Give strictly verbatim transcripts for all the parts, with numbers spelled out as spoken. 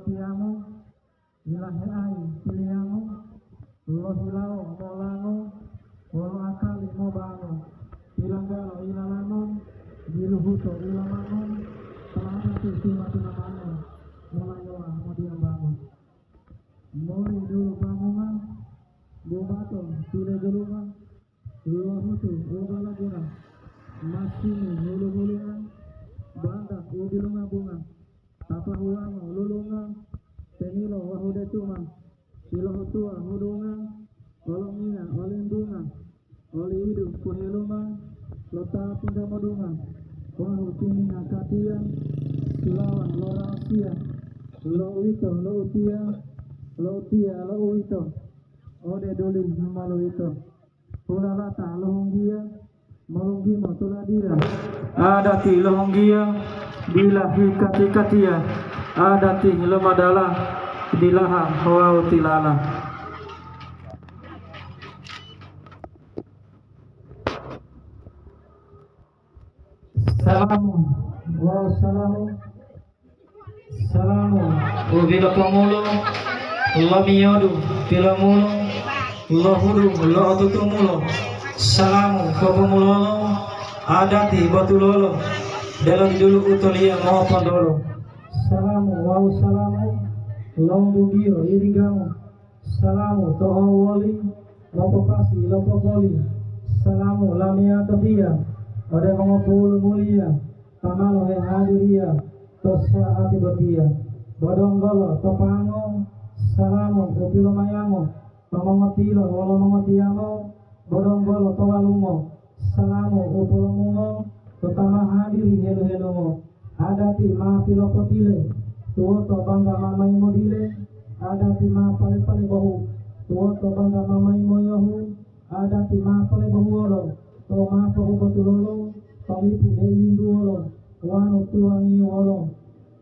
Tiyango, ilahe'ayi tiliyango, lohilawo molango, wolo akali mobango, tilanggalo ilalango, biluhuto ilamango, talata ti tima-timamango, molayowa modiyambango. Moli dulu bangunga, bubato tilegulunga, lohutu u balaguna, masini hulu-hulunga, banta u bilunga bunga, tapahuwango lulunga, tenilo wahude tuma, silohutuwa hudunga, olongiya olimbunga, oliidu poheluma, lo ta tingga modunga, wahu timinga katiya, sulawa lo rahasiya, lo uwito lo utiya, lo utiya lo uwito, ode duli ma lo uwito. Hulalata lohunggiya, molunggimo tuladiya. Adati lohunggiya, dila hikati-katiya. Adati lomadala, dilaha wawu tilala. Salamu wawu salamu. Salamu u bilopomulo, lomiyodu pilomulo, lohudu lo'otutumulo. Salamu popomulolo, adati botulolo, delo didulu utoliya mopondolo. Salamu wawu salamu, lombubiyo yirigamu. Salamu to owoli, mopopasi lo popoli. Salamu lamiyatotiya ode mongopulu muliya ta ma lohehadiriya to sa'ati botiya. Bodonggolo to pango, salamu u pilomayango to mongotilo wolo mongotiyamo, bodonggolo to walumo, salamu u polomungo to ta ma hadiri helu-helumo. Adati ma pilopotile, tuwoto bangga ma mayi modile, adati ma pale-pale bohu, tuwoto bangga ma mayi moyohu, adati ma pale bohuwolo, to ma po'opotulolo, to lipu deyi lintuwolo, wonu tuwangiwolo,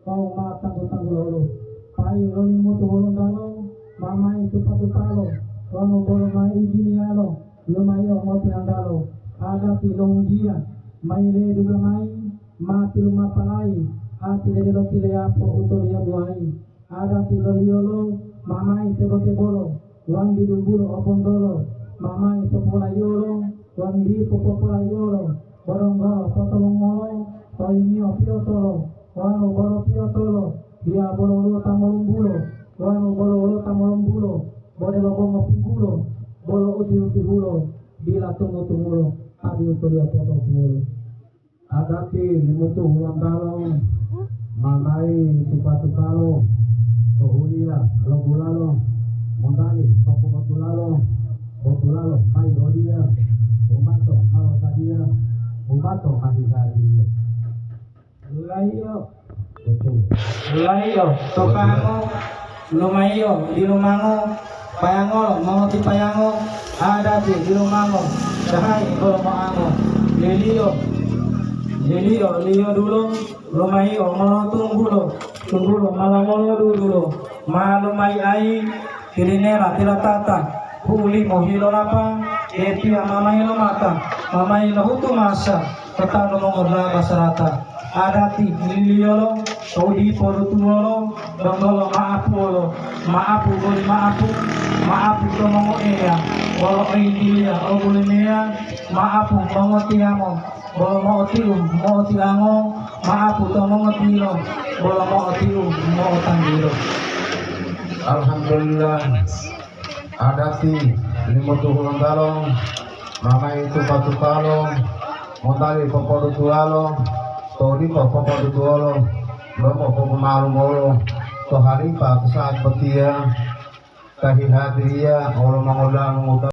wawu ma tanggu-tanggulolo. Payu lo Limutu Hulontalo, ma mayi tupa-tupalo, wonu bolo ma ijiniyalo, lumaiyo motihantalo, adati lohunggiya, mayi ledungga mayi, ma tilumapalayi, ati ledelo tileyapo u toliyabuwayi, adati loliyolo, ma mayi tebo-tebolo, wanu didumbulo opontolo, ma mayi popolaiyolo, wanu dipo popolaiyolo, bodonggolo potolungolo, toyingiyo piyotolo, wanu bolo piyotolo, diya bolo woluwo ta molumbulo, wanu bolo woluwo ta molumbulo, bo delo bo mopunggulo, bolo utihu-tihulo, dila tumu-tumulo, ta diutoliyo pototuwolo. Adati Limutu Hulontalo, ma mayi tupa-tupalo, to huliya lo bulalo, montali to pongotulalo, botulalo mayi odiya, umato ma losadiya, umato ma digadiya. Laiyo. Betul. Laiyo, to pango, lumaiyo, dilumango, payangolo, mongotipayango, adati, dilumango, dahayi, bolo moango, liliyo, liliyo, liyo dulo, lumaiyo, mongotunggulo, tunggulo, malangolo, dudulo, ma lumaiayi, tilinela, tilatata, hu'ulimo, hilolapa, etiya, mamayi lomata, mamayi lohutu masa, to talu mongodula'a basarata. Adati liliyolo, to dipo dutuwolo, donggolo ma'apuwolo, ma'apu boli ma'apu, ma'apu to mongoeya, wolo ointiliya obulemeya, ma'apu mongotiyamo, bolo mo'otilu mo'otilango, ma'apu to mongotilo, bolo mo'otilu mo'otanggilo. Alhamdulillah. Adati Limutu Hulontalo, ma mayi tupa-tupalo, montali popodutuwalo, to dipo popodutuwolo, donggo popomalumolo, to halipa to sa'ati botiya, ta hihadiriya wolo mongoda'a mongoda'a.